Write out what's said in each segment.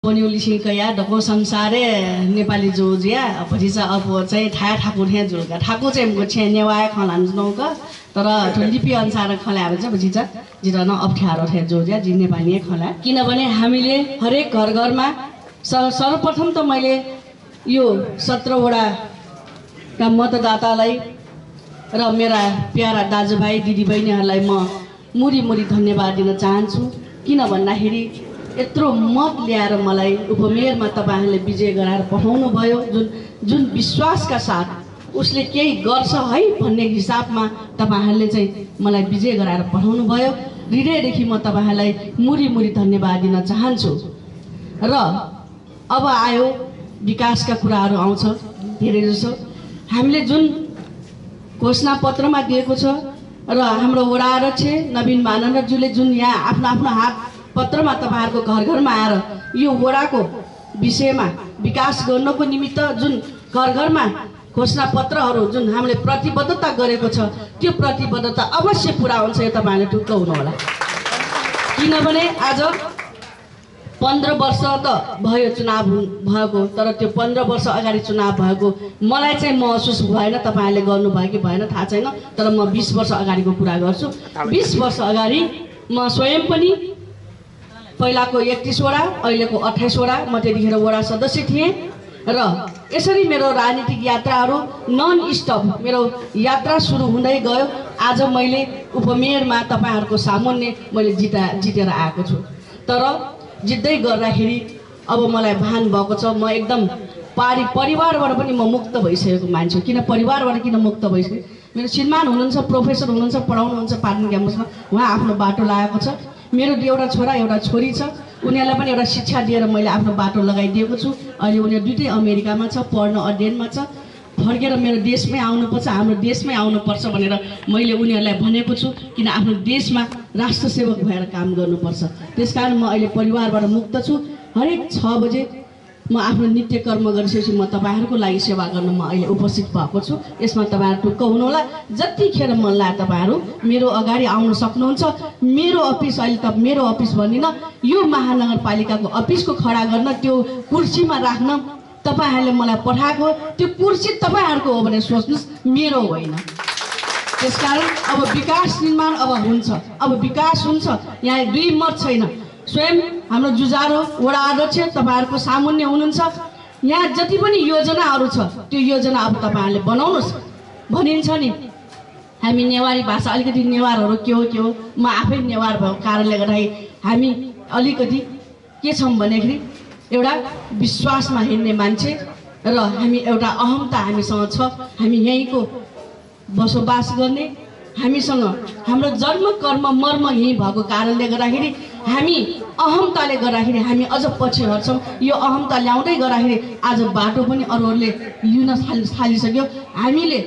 पनि लिसिकया ढको संसारे नेपाली जोजिया भरिसा अब चाहिँ थाया ठाकुर हे जुलका ठाकुर चाहिँ मको छे नेवाय खलान नौका तर त्यो लिपि अनुसार खलाएर चाहिँ भजिचा जिरन अप्ठ्यारो थे जोजिया जि नेपाली खला किनभने हामीले हरेक घर घरमा सर्वप्रथम त मैले यो 17 वडा का मतदातालाई र मेरा प्यारा दाजुभाइ दिदीबहिनीहरूलाई म मुरी मुरी धन्यवाद दिन चाहन्छु किन भन्दाखेरि यत्रो मत ल्याएर मलाई उपमेयरमा तपाईहरुले विजय गराएर पठाउनु भयो जुन विश्वासका साथ उसले केही गर्छ है भन्ने हिसाबमा तपाईहरुले चाहिँ मलाई विजय गराएर पठाउनु भयो हृदयदेखि म तपाईहरुलाई मुरी मुरी धन्यवाद दिन चाहन्छु र अब आयो विकासका कुराहरू आउँछ धेरै जसो हामीले जुन घोषणा पत्रमा दिएको छ र हाम्रो वडा अध्यक्ष नवीन मानन्दज्यूले जुन यहाँ आफ्नो आफ्नो हात पत्रमा तपाईहरुको घर घरमा आएर यो वडाको विषयमा विकास गर्नको निमित्त जुन घर घरमा घोषणा पत्रहरू जुन हामीले प्रतिबद्धता गरेको छ त्यो प्रतिबद्धता अवश्य पूरा हुन्छ यो तपाईहरुले ढुक्क हुनु होला किनभने आज 15 वर्ष त भयो चुनाव भएको तर त्यो 15 वर्ष अगाडि चुनाव भएको मलाई चाहिँ महसुस भएन तपाईहरुले गर्नु भयो कि भएन थाहा छैन तर म 20 वर्ष अगाडिको कुरा गर्छु 20 वर्ष अगाडि म स्वयं पनि पहिलाको 31 वडा अहिलेको 28 वडा म त्यतिखेर वडा सदस्य थिएँ र यसरी मेरो राजनीतिक यात्राहरू नन स्टप मेरो यात्रा सुरु हुँदै गयो आज मैले उपमेयरमा तपाईहरुको सामुन्ने मैले जितेर आएको छु तर जित्दै गर्दाखेरि अब मलाई भान भएको छ म एकदम परिवारबाट पनि म मुक्त भइसकेको मान्छे किन परिवारबाट किन मुक्त भइसकेको मेरो श्रीमान हुनुहुन्छ प्रोफेसर हुनुहुन्छ पढाउनुहुन्छ पाटन क्याम्पसमा उहाँ आफ्नो बाटो लगाएको छ मेरो एउटा छोरा एउटा छोरी छ उनीहरुलाई पनि एउटा शिक्षा दिएर मैले आफ्नो बाटो लगाइदिएको छु अहिले उनीहरु दुईटै अमेरिकामा छ पढ्न अध्ययनमा छ फर्केर मेरो देशमै आउनुपर्छ हाम्रो देशमै आउनुपर्छ भनेर मैले उनीहरुलाई भनेको छु किन आफ्नो देशमा राष्ट्र सेवक भएर काम गर्नुपर्छ त्यसकारण म अहिले परिवारबाट मुक्त छु हरेक 6 बजे म आफ्नो नित्य कर्म गरिसकेपछि म तपाईहरुको लागि सेवा गर्न म अहिले उपस्थित भएको छु यसमा तपाईहरु टुक्क हुनु होला जतिखेर मन लागे तपाईहरु मेरो अगाडि आउन सक्नुहुन्छ मेरो अफिस अहिले त मेरो अफिस भन्दिन यो महानगरपालिकाको अफिसको खडा गर्न त्यो कुर्सीमा राख्न तपाईहरुले मलाई पठाएको त्यो कुर्सी तपाईहरुको हो भने सोच्नुस् मेरो होइन त्यसकारण अब विकास निर्माण अब हुन्छ अब विकास हुन्छ यहाँ दुई मत छैन स्वयं हाम्रो जुजारो वडा अध्यक्ष तपाईहरुको सामुन्ने हुनुहुन्छ यहाँ जति पनि योजनाहरू छ त्यो योजना अब तपाईहरुले बनाउनुस् भनिन्छ नि हामी नेवारी भाषा अलिकति नेवारहरू के हो म आफै नेवार भएको कारणले गर्दाखेरि हामी अलिकति के छौं भनेखेरि एउटा विश्वासमा हिँड्ने मान्छे र हामी एउटा अहमता हामीसँग छ हामी यहीँको बसोबास गर्ने हामीसँग हाम्रो जन्म कर्म मर्म यही भएको कारणले गर्दाखेरि हामी अहमताले गर्दाखेरि हामी अझ पछि हट्छौं यो अहमता ल्याउँदै गर्दाखेरि आज बाटो पनि अरूहरुले लिन थालिसक्यो हामीले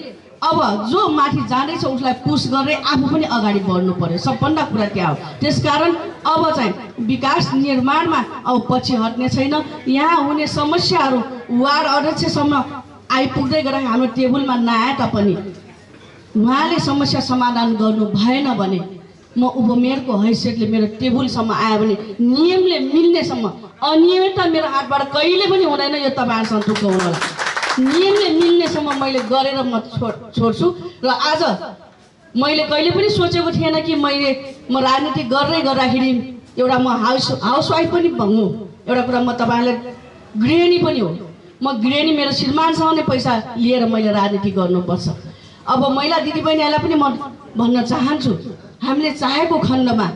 अब जो माथि जाँदैछ उसलाई पुश गरेर आफू पनि अगाडि बढ्नु पर्यो सबभन्दा कुरा त्यो हो त्यसकारण अब चाहिँ विकास निर्माणमा अब पछि हट्ने छैन यहाँ हुने समस्याहरू वार्ड अध्यक्षसम्म आइपुग्दै गर्दा हाम्रो टेबलमा नआए तापनि उहाँले समस्या समाधान गर्नु भएन भने म उपमेयरको हैसियतले मेरो टेबलसम्म आयो भने नियमले मिल्नेसम्म अनियमितता मेरो हातबाट कहिले पनि हुँदैन यो तपाईहरुसँग टुक्क हुनु होला नियमले मिल्नेसम्म मैले गरेर म छोड्छु र आज मैले कहिले पनि सोचेको थिएन कि म राजनीति गर्दै गर्दाखेरि एउटा म हाउसवाइफ पनि भन्नु एउटा कुरा म तपाईहरुलाई गृहिणी पनि हो म गृहिणी मेरो श्रीमानसँग नै पैसा लिएर मैले राजनीति गर्नुपर्छ अब महिला दिदीबहिनीहरूलाई पनि म भन्न चाहन्छु हामीले चाहेको खण्डमा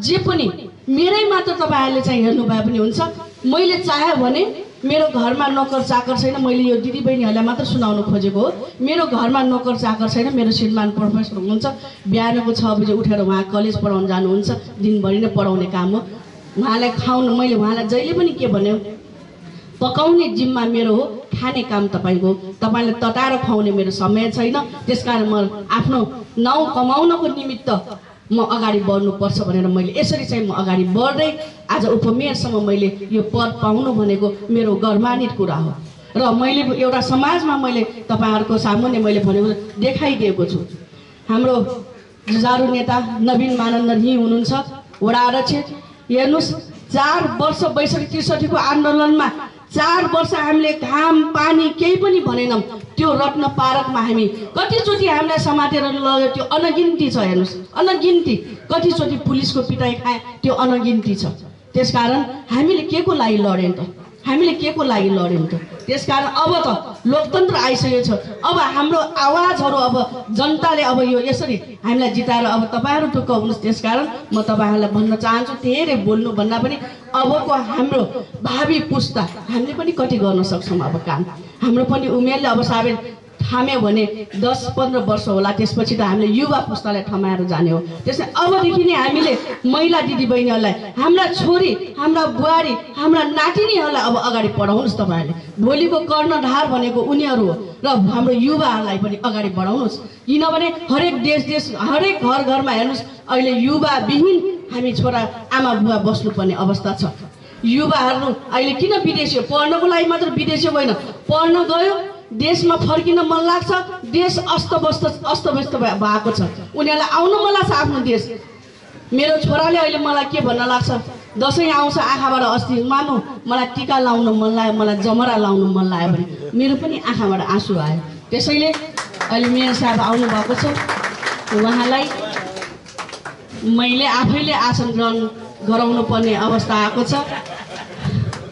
जे पनि मेरै मात्र तपाईहरुले चाहिँ हेर्नु भए पनि हुन्छ मैले चाहे भने मेरो घरमा नोकर चाकर छैन मैले यो दिदीबहिनीहरूलाई मात्र सुनाउन खोजेको हो मेरो घरमा नोकर चाकर छैन मेरो श्रीमान प्रोफेसर हुनुहुन्छ बिहानको 6 बजे उठेर उहाँ कलेज पढाउन जानुहुन्छ दिनभरि नै पढाउने काम हो उहाँलाई खाउन मैले उहाँलाई जहिले पनि के भन्यो पकाउने जिम्मा मेरो हो खाने काम तपाईको तपाईले तताएर खुवाउने मेरो समय छैन त्यसकारण म आफ्नो नाउँ कमाउनको निमित्त म अगाडि बढ्नु पर्छ भनेर मैले यसरी चाहिँ म अगाडि बढ्दै आज उपमेयरसम्म मैले यो पद पाउनु भनेको मेरो गर्वान्वित कुरा हो र मैले एउटा समाजमा मैले तपाईहरुको सामुन्ने मैले भनेको देखाइदिएको छु हाम्रो जुजारु नेता नवीन मानन्द यही हुनुहुन्छ वडा अध्यक्ष हेर्नुस् 4 वर्ष 62-63 को आन्दोलनमा 4 वर्ष हामीले घाम पानी केही पनि भनेनौँ। त्यो रत्न पार्कमा हामी कतिचोटि हामीलाई समातेर लग्यो, त्यो अनगिन्ती छ। हेर्नुहोस्, अनगिन्ती कतिचोटि पुलिसको पिटाइ खाए, त्यो अनगिन्ती छ। त्यसकारण हामीले के को लागि लड्यौँ त? हामीले के को लागि लड्यौँ त? त्यसकारण अब त लोकतन्त्र आइसकेको छ। अब हाम्रो आवाजहरू अब जनताले अब यो यसरी हामीलाई जिताएर अब तपाईँहरू ढुक्क हुनुहोस्। त्यसकारण म तपाईँहरूलाई भन्न चाहन्छु, धेरै बोल्नु भन्दा पनि अबको हाम्रो भावी पुस्ता हामीले पनि कति गर्न सक्छौँ अब काम। हाम्रो पनि उमेरले अब साबेन थाम्यो भने 10-15 वर्ष होला, त्यसपछि त हामीले युवा पुस्तालाई थमाएर जाने हो। त्यसै अबदेखि नै हामीले महिला दिदीबहिनीहरूलाई, हाम्रा छोरी, हाम्रा बुहारी, हाम्रा नातिनीहरूलाई अब अगाडि बढाउनुहोस्। तपाईँहरूले भोलिको कर्णधार भनेको उनीहरू हो र हाम्रो युवाहरूलाई पनि अगाडि बढाउनुहोस्। किनभने हरेक देश हरेक घरमा हेर्नुहोस्, अहिले युवाविहीन हामी छोरा आमा बुवा बस्नुपर्ने अवस्था छ। युवाहरू अहिले किन विदेशी हो? पढ्नको लागि मात्र विदेशी होइन, पढ्न गयो देशमा फर्किन मन लाग्छ, देश अस्तव्यस्त भएको छ, उनीहरूलाई आउन मन लाग्छ आफ्नो देश। मेरो छोराले अहिले मलाई के भन्न लाग्छ, दसैँ आउँछ आँखाबाट अस्ति मामु मलाई टिका लाउन मन लाग्यो, मलाई जमरा लाउन मन लाग्यो भने मेरो पनि आँखाबाट आँसु आयो। त्यसैले अहिले मेयर साहब आउनुभएको छ, उहाँलाई मैले आफैले आसन ग्रहण गराउनु पर्ने अवस्था आएको छ।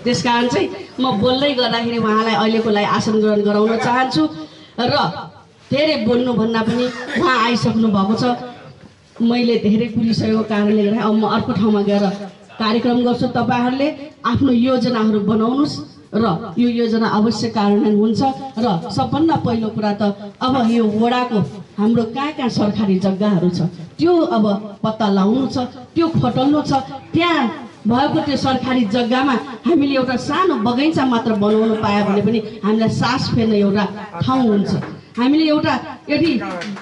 त्यसकारण चाहिँ म बोल्दै गर्दाखेरि उहाँलाई अहिलेको लागि आसन ग्रहण गराउन चाहन्छु। र धेरै बोल्नु भन्दा पनि उहाँ आइसक्नु भएको छ। मैले धेरै कुरिसकेको कारणले गर्दा अब म अर्को ठाउँमा गएर कार्यक्रम गर्छु। तपाईँहरूले आफ्नो योजनाहरू बनाउनुहोस् र यो योजना अवश्य कार्यान्वयन हुन्छ। र सबभन्दा पहिलो कुरा त अब यो वडाको हाम्रो कहाँ सरकारी जग्गाहरू छ त्यो अब पत्ता लगाउनु छ, त्यो फटाउनु छ। त्यहाँ भएको त्यो सरकारी जग्गामा हामीले एउटा सानो बगैँचा मात्र बनाउनु पायो भने पनि हामीलाई सास फेर्ने एउटा ठाउँ हुन्छ। हामीले एउटा यदि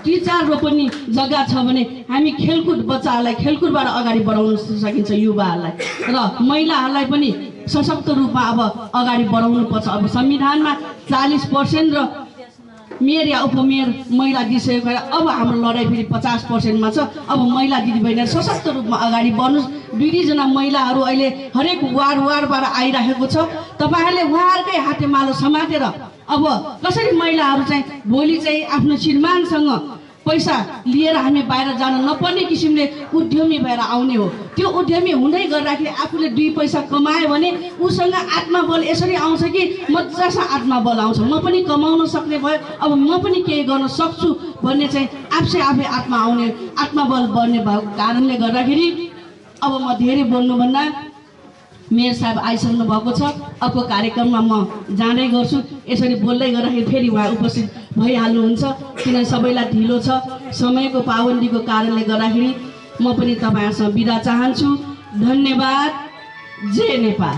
3-4 रोपनी जग्गा छ भने हामी खेलकुद बच्चाहरूलाई खेलकुदबाट अगाडि बढाउन सकिन्छ, युवाहरूलाई र महिलाहरूलाई पनि सशक्त रूपमा अब अगाडि बढाउनु पर्छ। अब संविधानमा 40% र मेयर या उपमेयर महिला दिइसकेको, अब हाम्रो लडाइँ फेरि 50%मा छ। अब महिला दिदीबहिनीहरू सशक्त रूपमा अगाडि बढ्नुहोस्। 2-2 महिलाहरू अहिले हरेक वार्डबाट आइरहेको छ। तपाईँहरूले उहाँहरूकै हातेमालो समातेर अब कसरी महिलाहरू चाहिँ भोलि चाहिँ आफ्नो श्रीमानसँग पैसा लिएर हामी बाहिर जान नपर्ने किसिमले उद्यमी भएर आउने हो। त्यो उद्यमी हुँदै गर्दाखेरि आफूले 2 पैसा कमायो भने उसँग आत्मबल यसरी आउँछ कि मजासँग आत्मबल आउँछ। म पनि कमाउन सक्ने भयो, अब म पनि केही गर्न सक्छु भन्ने चाहिँ आफै आत्मबल बढ्ने भएको कारणले गर्दाखेरि अब म धेरै बोल्नुभन्दा मेयर साहब आइसक्नु भएको छ। अर्को कार्यक्रममा म जाँदै गर्छु। यसरी बोल्दै गर्दाखेरि फेरि उहाँ उपस्थित भइहाल्नुहुन्छ, किनभने सबैलाई ढिलो छ, समयको पाबन्दीको कारणले गर्दाखेरि म पनि तपाईँहरूसँग बिदा चाहन्छु। धन्यवाद। जय नेपाल।